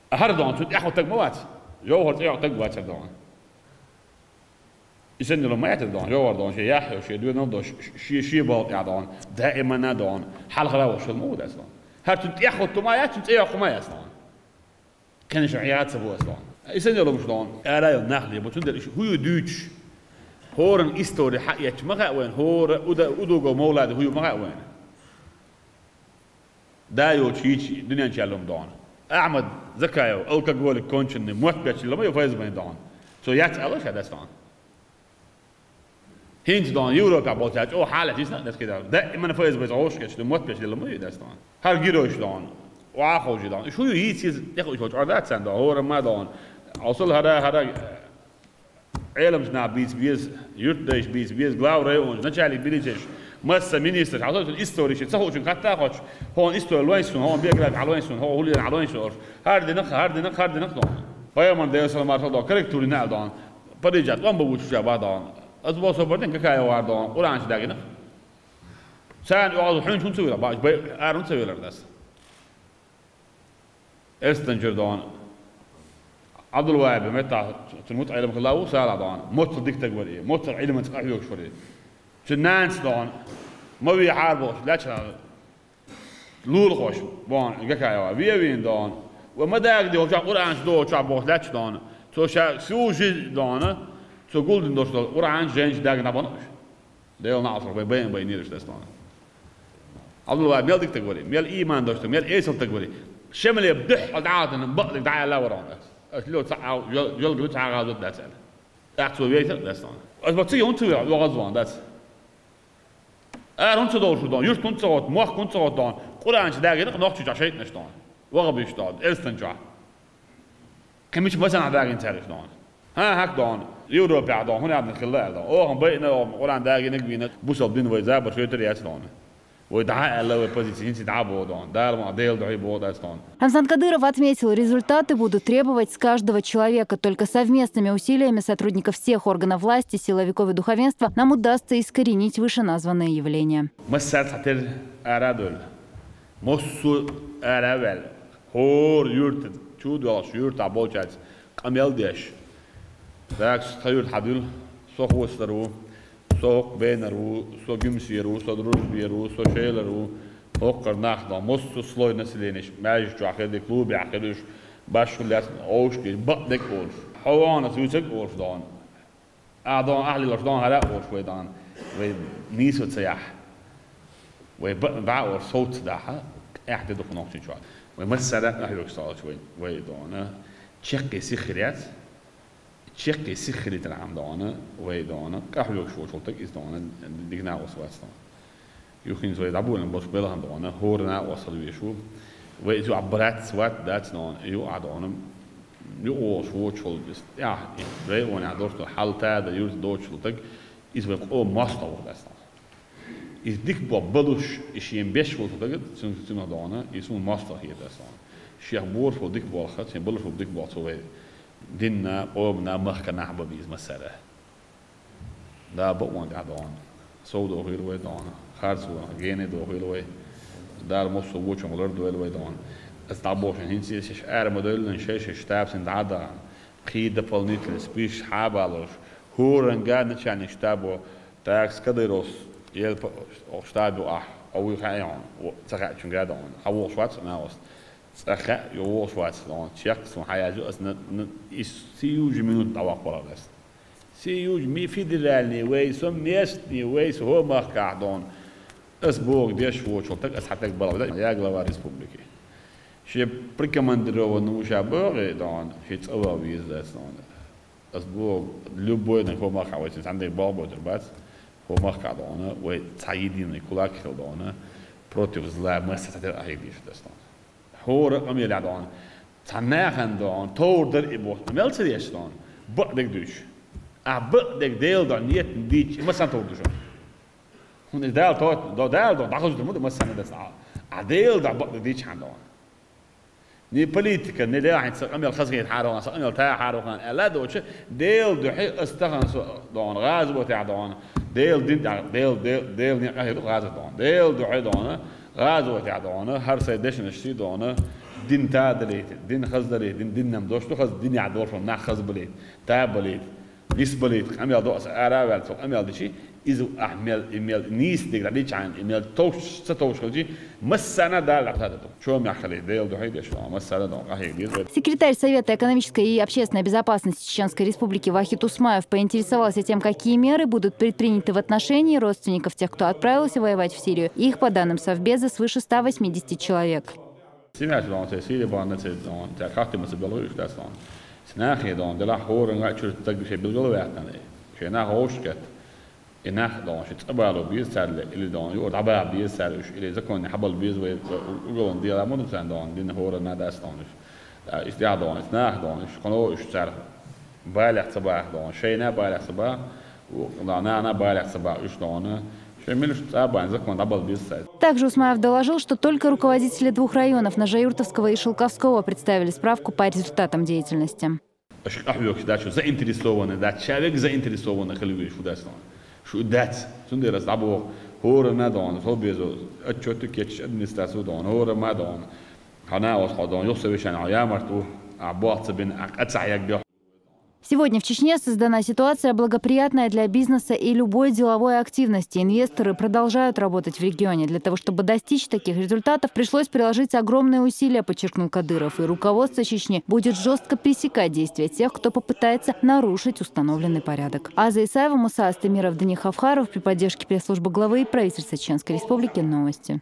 А хӀара дона, цу тӀехь таг ма вац. Жовхар цӀе йоккху таг вац хӀара дона. И санна йолу ма яц дона, жовхар дона, шен яхь йолуш, шен доьналла долуш, ш-, шен, шен балха тӀехь дона, даимана дона, хьалхара а волуш ма ву дац дона. ХӀара цунна тӀехь хӀутту ма яц, цунна цӀе йоккху ма яц дона. Кхин шу Ӏеха ца бу аса дона. И санна йолу хӀумаш дона, ара а йолу нах ле бу, цундела уьш хӀун ю дуьйцуш? ХӀоран истори хьаэцча ма хаьа вайна, хӀора Уда-, Удуго Мовлади хӀу ю ма хаьа вайна. Да йолчу йичи дуьнен чу яьлла хӀума дона. Ахьмад Закаев, алкоголик конченный, мотт бечлила ма ю ФСБ-н дона. Цо яц аьлла ша дас дона. ХӀинца дона Европехь болчаьрца чӀогӀа хьалаьцна дас кхидӀа. Даиман ФСБ-ца гӀовшкхеташ ду, мотт бечлила ма ю дас дона. ХӀара геройш дона. Охьа а ховший дона. Шу ю йийца иза, тӀекхуьуш волчу Ӏордац царна дона. ХӀора ма дона. Осал хӀара, хӀара Ӏеламчу наха бийца беза, юьртдайша бийца беза, глава районаш, начальник милицеш, масса министраш, хьалха цуьнан историш, ца хуучуьнга хатта а хоьттуш, хьуна истори лойнаш суна, хьуна биографи хьалойнаш суна, хьо хӀуллера хьалойнаш суна олуш, хӀара динах, хӀара динах, хӀара динах дона. Пайхамар Делан салам маршалла дона, корректура йина аьлла дона. Парижа тӀом бан вучу ша бан дона. Ас боху со бардин какая вар дона, Къуръан чу дагинах. Царна оьгӀаз хьуьнчу хӀунда ца вилар, баш бай ара хӀунда ца вилар дас. Эстан чуьра дона. Ӏабдулвахьиба меттахь цуьнан мутаӀелам хилла ву Салахь дона. Моццул дика стаг вара и, моццул Ӏилманца къахьоьгуш вара и. Цуьнан нанас дона. Ма вехьара бохуш, лаьтташ лулахош боху Гакаева. Ве а вийна дона. Ва ма дагадехьа хӀокху чохь Къуръан чу догӀучохь бохуш лаьтташ дона. Цо ша сужи дона. Цо гулдина долуш долу Къуръан чу жайна чу дагна бан уьш. Делан Ӏалашо вай байна-, байнера иштта дас дона. Ӏабдулла мел дика стаг вара, мел ийман долуш стаг, мел эсала стаг вара. Шемале дуьххьал дӀа а хӀоттийна, бакъдерг дӀа аьлла вара хьуна ас. Ас ло ца Ӏа-, йол-, йолга ду ца гӀазот дац аьлла. ТӀаккха цо вейтира дас дона. Ас ма цига хӀунда ца веха, оьгӀаз ван дац. Ара хӀунда ца довлуш ву дона, юьрт хӀунда ца гӀотту, мохк хӀунда ца гӀотту дона. Къуръан чу дагийнакх нохчийчохь шайтӀанаш дона. ВахӀабиш дона, Элстан чохь. Кхин мича масанахь дагийна цаьрга дона. ХӀан, хӀакъ дона, Европехь дона, хӀун яздина хилла аьлла дона. Оха ма байина, оха ма Къуръан дагийнарг вийна, бусалба дин вай забар шойтар яц дона. Вай дӀа а аьлла, вай позиция хӀинца дӀа а боху дона. Дала ма Делан дуьхьа боху дац дона. Рамзан Кадыров отметил, результаты будут требовать с каждого человека. Только совместными усилиями сотрудников всех органов власти, силовиков и духовенства нам удастся искоренить вышеназванные явления. Массара цхьатерра ара а довлу. Массо а ара а ваьлла. ХӀора юьрта чу доьлхуш, юьртахь болчаьрца къамел деш. Даккха со тхан юьрта хьадуьллу, со Хостар ву, со хӀокху Бенар ву, со Гуьмсера ву, со Дружбера ву, со Шелара ву, хӀокхара нах дона, массо а слой населенеш, маьждиг чохь хир ду, клубехь хир ду уьш, башхо лаьцна, овш деш, бакъдерг олуш. Хьо вахана аса вуьйцург олуш дона. Ахь дона, ахь лелош дона, хӀара а олуш вай дона, вай нийсо ца яхь. Вай бакъ-, бакъ а олуш, сов ца дахь, эхь де дукха нохчийчохь. Вай массара а хьоьгуш сталаш вай, вай дона. Чеккхе сиха хир яц. Чеккхе сиха хилийтархьама дона, вай дона, къахьоьгуш волчул таг иза дона, дика накъост вац дона. Юххинца вай дӀаболийна болчу белхан дона, хӀора накъост хила везаш ву. Вай иза юкъахь братц вац, дац дона, юкъахь дона, юкъа волуш воцуш волу иза тӀехь, и районехь долуш долу хьал тада юьрта доцучул таг, иза вай къоман мостагӀа ву дац дона. Иза дика болх балуш, и шен беш волу дагад, цуьнга, цуьнах дона, и суна мостагӀа хета аса дона. Шех болуш болу дика болх, шен балуш болу дика болх цо вай динна, къомана, махкана бан беза массара. Да бакъонга тӀехь дона. Сов дохийла вай дона. Харцо, гене дохийла вай. Дала массо а вочунга лардойла вай дона. Аса дӀабохуш хӀинца а шаьш ара ма девлла, шай-шай штаб санна дӀа а дахана. Кхин дополнительно список хьа а балош. ХӀоранга начальник штабо, так, Кадыровс, елпа, оха штаб юкъахь, а вуй хаьа хьуна, ца хаьачуьнга а дона. Хьан вохуш вац, накъост? Цкъа хаьа, йо вохуш вац, дона. Чекх суна хьан яз ю, аса на, на, и сию же минут дӀаваккхалара аса. Сию же ми федеральный вай, со местный вай, со хӀо махкахь дона. Ас боху деш вочул таг, ас хьан таг балгӀа, я глава республики. Шен прикомандированный ву ша боху, дона, шен цӀа ван веза дац, дона. Ас боху, любой нах хӀо махкахь вайцин цхьаьна дерг болх бойтур бац, хӀо махкахь дона, вай цхьа единый кулак хила дона, против зла масса цхьатерра ахьийга дийша дац дона. ХӀора а къамелехь дона, цхьа нахана дона, товр дара и боху, мел ца деш дона, бакъдерг дуьйцуш. Ахь бакъдерг Делан дуьхьа ниет дийцча, и массан товр ду шуна? ХӀунда Дала товр, Дала дона, дӀахазуьйтур ма ду массанна дац Ӏа. Ахь Делан дуьхьа бакъдерг дийцча хьан дона. Ни политика, ни лаьхьа сан къамел хазахетахьара вахан, сан къамел тахьара вахан аьлла а доцуш, Делан дуьхьа ас тахана со дона, гӀазотехь дона, Делан дин тӀехь, Дел-, Дел-, Делан некъа хир ду гӀазот дона. Делан дуьхьа дона, гӀазотехь дона, хӀара сайн дешнаш сий дона, дин та далийта, дин хаза далийта, дин, дин нам дош ду хаза, динехь долуш нах хаза балийта, та балийта, нис балийта, къамел до аса ара а ваьлла, цо къамел дичи, Иза ахь мел, и мел нийса дерг дӀадичхьана, и мел товш, ца товш хилчи, массарна Дала дӀасадо. Чомехь хилий, Дела духьа деш, массарна дон къахьега деза. Секретарь Совета экономической и общественной безопасности Чеченской Республики Вахид Усмаев поинтересовался тем, какие меры будут предприняты в отношении родственников тех, кто отправился воевать в Сирию. Их, по данным Совбеза, свыше ста восьмидесяти человек. Семья дон, церан Сирия бан, церан дон, церан хаттима ца белгӀа уьш дац дон. Цу нахе дон, делахь хӀоранга а чуьра стаг шайн билгал а ваьккхина, шайн нах вовшахкхетта. И нах дон, ши цӀа бало беза царна, или дон, юкъара дӀабаха беза цара уьш, или законе хьабала беза вай, вай уголовное дело ма ду царна дон, дина хӀоранна дац дон уьш. Иза тӀехь дон, иза нах дон, уьш кхано уьш цара балех ца баха дон, шайна балех ца баха, нана балех ца баха уьш дон, шайн милуш цӀа бан закон дӀабала беза цара. Также Усмаев доложил, что только руководители двух районов, Нажаюртовского и Шелковского, представили справку по результатам деятельности. Аша къахьоьгуш дац, шу заинтересованный дац, человек заинтересованный хила везаш фу дац дон. Шу дац, цундела аса дӀабоху, хӀоранна дон, Совбезо отчет кечаш администрацию дон, хӀоранна дон. Хьан а оцу хьо дон, юха совещание хьо ямарт ву, а боху ца бина, а къа ца хьегга. Сегодня в Чечне создана ситуация, благоприятная для бизнеса и любой деловой активности. Инвесторы продолжают работать в регионе. Для того, чтобы достичь таких результатов, пришлось приложить огромные усилия, подчеркнул Кадыров. И руководство Чечни будет жестко пресекать действия тех, кто попытается нарушить установленный порядок. Аза Исаева, Муса Астемиров, Данил Хафхаров при поддержке пресс-службы главы и правительства Чеченской Республики. Новости.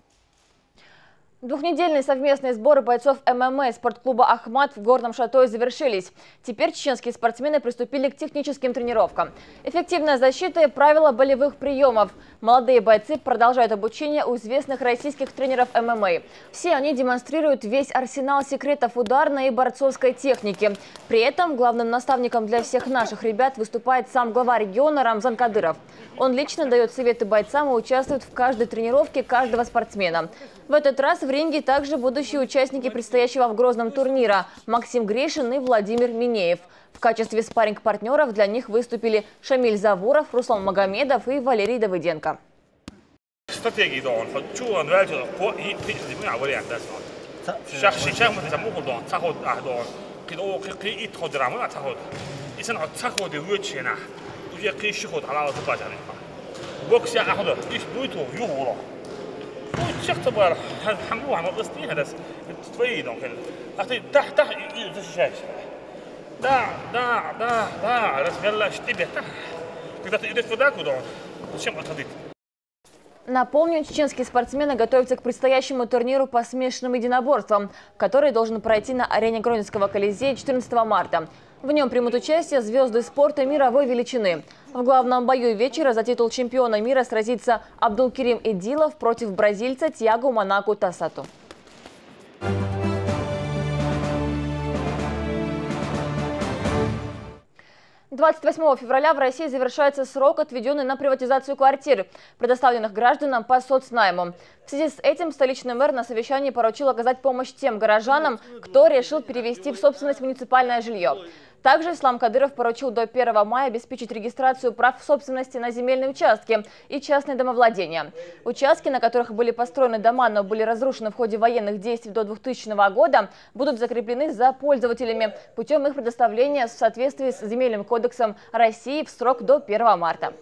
Двухнедельные совместные сборы бойцов ММА спортклуба «Ахмат» в Горном Шатое завершились. Теперь чеченские спортсмены приступили к техническим тренировкам. Эффективная защита и правила болевых приемов. Молодые бойцы продолжают обучение у известных российских тренеров ММА. Все они демонстрируют весь арсенал секретов ударной и борцовской техники. При этом главным наставником для всех наших ребят выступает сам глава региона Рамзан Кадыров. Он лично дает советы бойцам и участвует в каждой тренировке каждого спортсмена. В этот раз в ринге также будущие участники предстоящего в Грозном турнира Максим Гришин и Владимир Минеев. В качестве спарринг-партнёров для них выступили Шамиль Завуров, Руслан Магомедов и Валерий Давыденко. Стратегия дон, хочу он валчу, по и ты не меня вариант даст. Шах ши шах мы там угол дон, цаход а дон. Кид о кид кид ит ход рамы а цаход. Исан а цаход и вычена. Уже кид ши ход алал запасами. Бокс я аход, иш будет у югула. Будет всех тобар, хаму ама устни хадас. Твои дон хел. А ты тах тах и защищаешься. Да, да, да, да, раз верла штибе тах. Когда ты идешь в атаку, дон, зачем отходить? Напомним, чеченские спортсмены готовятся к предстоящему турниру по смешанным единоборствам, который должен пройти на арене Гродненского Колизея четырнадцатого марта. В нем примут участие звезды спорта мировой величины. В главном бою вечера за титул чемпиона мира сразится Абдулкерим Идилов против бразильца Тиаго Монако Тасату. Двадцать восьмого февраля в России завершается срок, отведенный на приватизацию квартир, предоставленных гражданам по соцнайму. В связи с этим столичный мэр на совещании поручил оказать помощь тем горожанам, кто решил перевести в собственность муниципальное жилье. Также Ислам Кадыров поручил до первого мая обеспечить регистрацию прав собственности на земельные участки и частные домовладения. Участки, на которых были построены дома, но были разрушены в ходе военных действий до двухтысячного года, будут закреплены за пользователями путем их предоставления в соответствии с Земельным кодексом России в срок до первого марта.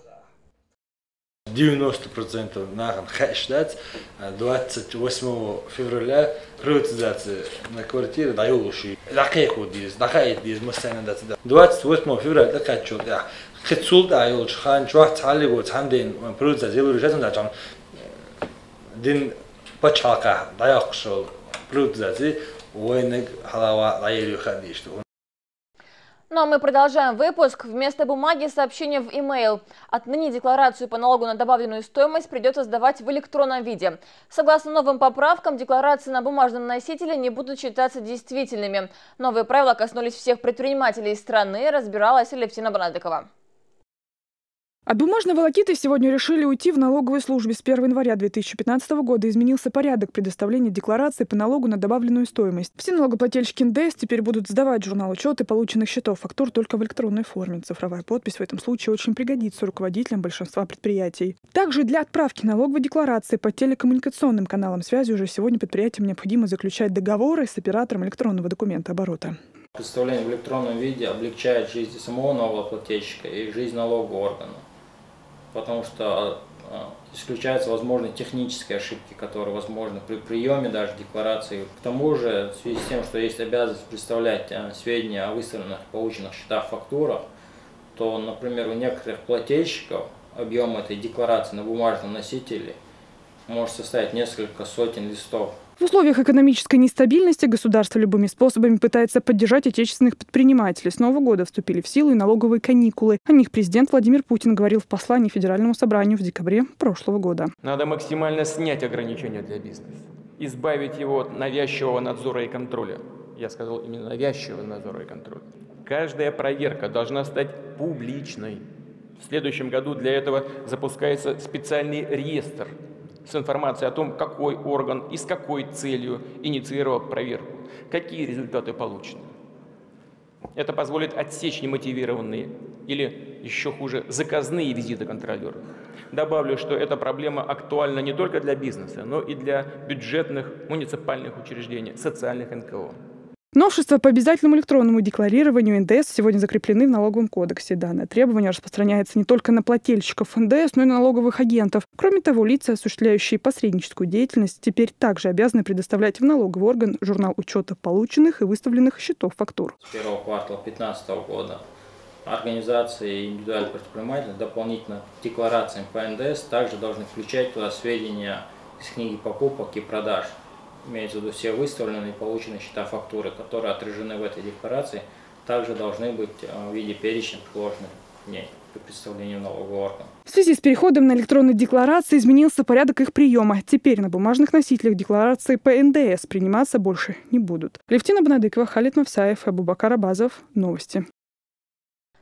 Девяносто процентов нахана хаьаш дац, двадцать восьмого февраля приватизация на квартиры дӀайолуш ю. ДӀакхайкхо деза, дӀахаийта деза массарна дац. Двадцать восьмого февраля тӀакхаьччул тӀаьхьа, кхин цул тӀаьхьа йолчу хан чохь цхьаллиго цхьана ден приватизация ялур ю шаьцна дац, дин пачхьалкхахь дӀайоккхуш йолу приватизация вайнаг хьалава дӀаер ю хаа дийш ду. Ну а мы продолжаем выпуск. Вместо бумаги сообщение в e-mail. Отныне декларацию по налогу на добавленную стоимость придется сдавать в электронном виде. Согласно новым поправкам, декларации на бумажном носителе не будут считаться действительными. Новые правила коснулись всех предпринимателей страны, разбиралась Алевтина Банадыкова. От бумажной волокиты сегодня решили уйти в налоговой службе. С первого января две тысячи пятнадцатого года изменился порядок предоставления декларации по налогу на добавленную стоимость. Все налогоплательщики НДС теперь будут сдавать журнал учета полученных счетов, фактур только в электронной форме. Цифровая подпись в этом случае очень пригодится руководителям большинства предприятий. Также для отправки налоговой декларации по телекоммуникационным каналам связи уже сегодня предприятиям необходимо заключать договоры с оператором электронного документооборота. Представление в электронном виде облегчает жизнь самого налогоплательщика и жизнь налогового органа. Потому что а, исключаются возможные технические ошибки, которые возможны при приеме даже декларации. К тому же, в связи с тем, что есть обязанность представлять а, сведения о выставленных и полученных счетах, фактурах, то, например, у некоторых плательщиков объем этой декларации на бумажном носителе может составить несколько сотен листов. В условиях экономической нестабильности государство любыми способами пытается поддержать отечественных предпринимателей. С нового года вступили в силу и налоговые каникулы. О них президент Владимир Путин говорил в послании Федеральному собранию в декабре прошлого года. Надо максимально снять ограничения для бизнеса, избавить его от навязчивого надзора и контроля. Я сказал именно навязчивого надзора и контроля. Каждая проверка должна стать публичной. В следующем году для этого запускается специальный реестр с информацией о том, какой орган и с какой целью инициировал проверку, какие результаты получены. Это позволит отсечь немотивированные или, еще хуже, заказные визиты контролёра. Добавлю, что эта проблема актуальна не только для бизнеса, но и для бюджетных муниципальных учреждений, социальных НКО. Новшество по обязательному электронному декларированию НДС сегодня закреплены в Налоговом кодексе. Данное требование распространяется не только на плательщиков НДС, но и на налоговых агентов. Кроме того, лица, осуществляющие посредническую деятельность, теперь также обязаны предоставлять в налоговый орган журнал учета полученных и выставленных счетов, фактур. С первого квартала две тысячи пятнадцатого года организации и индивидуальные предприниматели дополнительно к декларациям по НДС также должны включать туда сведения из книги покупок и продаж. Имеется в виду все выставленные и полученные счета, фактуры, которые отражены в этой декларации, также должны быть э, в виде перечня предложены в ней при представлении налогового органа. В связи с переходом на электронные декларации изменился порядок их приема. Теперь на бумажных носителях декларации по НДС приниматься больше не будут. Левтина Бонадыкова, Халит Мавсаев, Абубакар Абазов. Новости.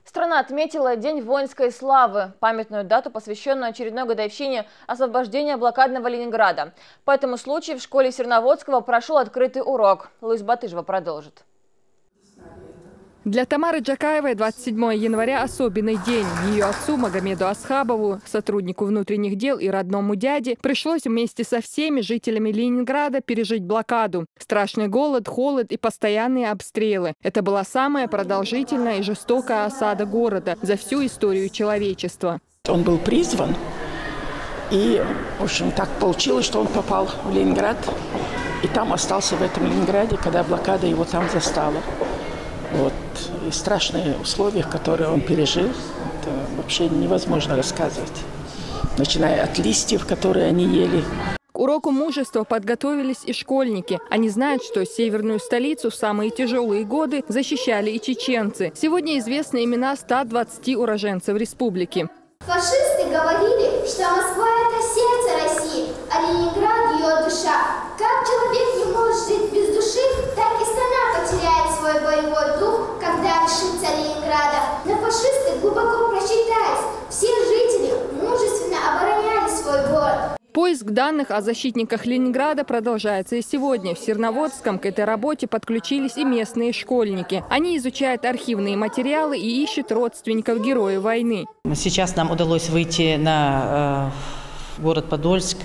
Страна отметила День воинской славы, памятную дату, посвященную очередной годовщине освобождения блокадного Ленинграда. По этому случаю в школе Серноводского прошел открытый урок. Луиз Батыжева продолжит. Для Тамары Джакаевой двадцать седьмое января особенный день. Ее отцу Магомеду Асхабову, сотруднику внутренних дел и родному дяде, пришлось вместе со всеми жителями Ленинграда пережить блокаду. Страшный голод, холод и постоянные обстрелы. Это была самая продолжительная и жестокая осада города за всю историю человечества. Он был призван, и, в общем, так получилось, что он попал в Ленинград, и там остался в этом Ленинграде, когда блокада его там застала. Вот. И страшные условия, которые он пережил, это вообще невозможно рассказывать. Начиная от листьев, которые они ели. К уроку мужества подготовились и школьники. Они знают, что северную столицу в самые тяжелые годы защищали и чеченцы. Сегодня известны имена ста двадцати уроженцев республики. Фашисты говорили, что Москва — это сердце России, а Ленинград — ее душа. Как человек не может жить без души, так и страна потеряет свой боевой дух, когда лишится Ленинграда. Но фашисты глубоко просчитались. Все жители мужественно обороняли свой город. Поиск данных о защитниках Ленинграда продолжается и сегодня. В Серноводском к этой работе подключились и местные школьники. Они изучают архивные материалы и ищут родственников героя войны. Сейчас нам удалось выйти на э, город Подольск.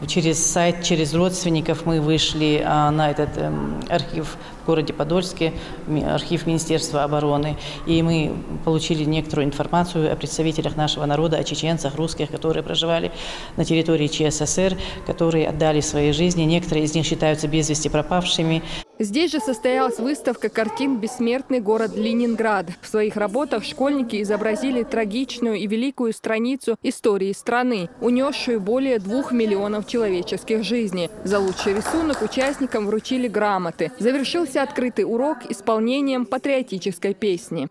Через сайт, через родственников мы вышли а, на этот эм, архив в городе Подольске, архив Министерства обороны. И мы получили некоторую информацию о представителях нашего народа, о чеченцах, русских, которые проживали на территории ЧССР, которые отдали свои жизни. Некоторые из них считаются без вести пропавшими. Здесь же состоялась выставка картин «Бессмертный город Ленинград». В своих работах школьники изобразили трагичную и великую страницу истории страны, унесшую более двух миллионов человеческих жизней. За лучший рисунок участникам вручили грамоты. Завершился открытый урок исполнением патриотической песни.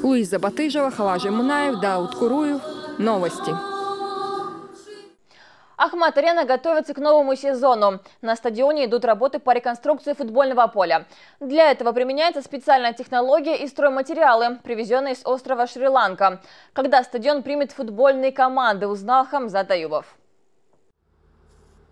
Луиза Батыжева, Халажи Мунаев, Дауд Куруев. Новости. Ахмат-арена готовится к новому сезону. На стадионе идут работы по реконструкции футбольного поля. Для этого применяется специальная технология и стройматериалы, привезенные с острова Шри-Ланка. Когда стадион примет футбольные команды, узнал Хамзат Аюбов.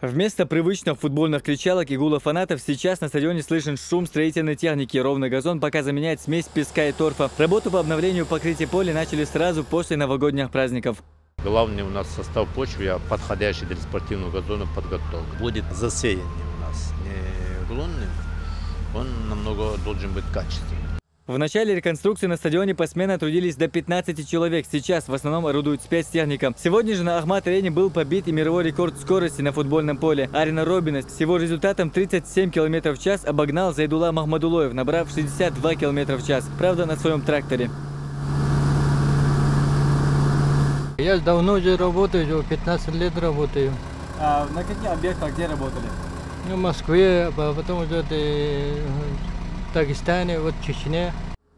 Вместо привычных футбольных кричалок и гула фанатов сейчас на стадионе слышен шум строительной техники. Ровный газон пока заменяет смесь песка и торфа. Работу по обновлению покрытия поля начали сразу после новогодних праздников. Главный у нас состав почвы, а подходящий для спортивного газона подготовлен. Будет засеянный у нас не склонным, Он намного должен быть качественным. В начале реконструкции на стадионе посменно трудились до пятнадцати человек. Сейчас в основном орудует спецтехника. Сегодня же на Ахмат-арене был побит и мировой рекорд скорости на футбольном поле. Арина Робинес с его результатом тридцать семь километров в час обогнал Зайдулла Махмадулоев, набрав шестьдесят два километра в час. Правда, на своем тракторе. Я давно уже работаю, уже пятнадцать лет работаю. А на каких объектах где работали? Ну, в Москве, а потом уже и в Дагестане, вот в Чечне.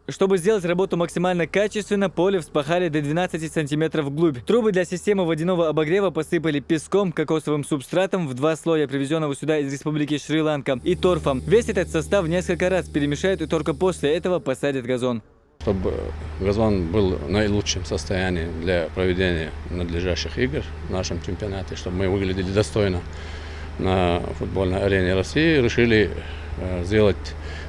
Чтобы сделать работу максимально качественно, поле вспахали до двенадцати сантиметров вглубь. Трубы для системы водяного обогрева посыпали песком, кокосовым субстратом в два слоя, привезенного сюда из Республики Шри-Ланка, и торфом. Весь этот состав несколько раз перемешают и только после этого посадят газон. Чтобы газон был в наилучшем состоянии для проведения надлежащих игр в нашем чемпионате, чтобы мы выглядели достойно на футбольной арене России, решили э, сделать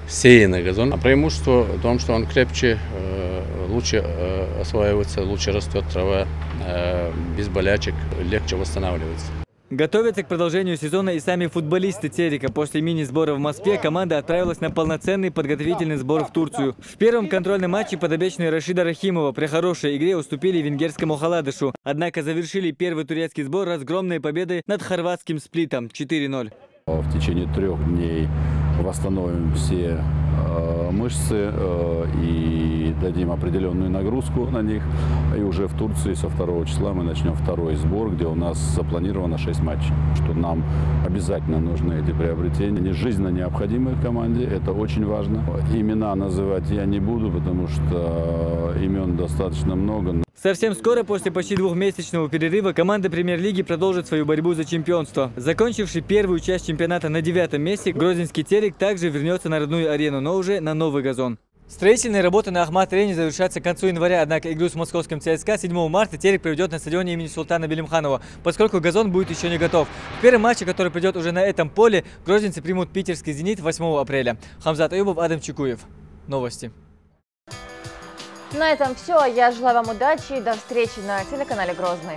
сеянный газон. А преимущество в том, что он крепче, э, лучше э, осваивается, лучше растет трава, э, без болячек, легче восстанавливается. Готовятся к продолжению сезона и сами футболисты Терека. После мини-сбора в Москве команда отправилась на полноценный подготовительный сбор в Турцию. В первом контрольном матче подопечные Рашида Рахимова при хорошей игре уступили венгерскому Халадышу. Однако завершили первый турецкий сбор разгромной победой над хорватским Сплитом, четыре ноль. В течение трех дней восстановим все э, мышцы э, и дадим определенную нагрузку на них. И уже в Турции со второго числа мы начнем второй сбор, где у нас запланировано шесть матчей. Что нам обязательно нужны эти приобретения. Они жизненно необходимы команде, это очень важно. Имена называть я не буду, потому что э, имен достаточно много. Совсем скоро, после почти двухмесячного перерыва, команда Премьер-лиги продолжит свою борьбу за чемпионство. Закончивший первую часть чемпионата на девятом месте, грозненский Терек также вернется на родную арену, но уже на новый газон. Строительные работы на Ахмат-арене завершатся к концу января, однако игру с московским ЦСКА седьмого марта Терек проведет на стадионе имени Султана Белимханова, поскольку газон будет еще не готов. В первом матче, который пройдет уже на этом поле, грозненцы примут питерский «Зенит» восьмого апреля. Хамзат Аюбов, Адам Чекуев. Новости. На этом все. Я желаю вам удачи и до встречи на телеканале Грозный.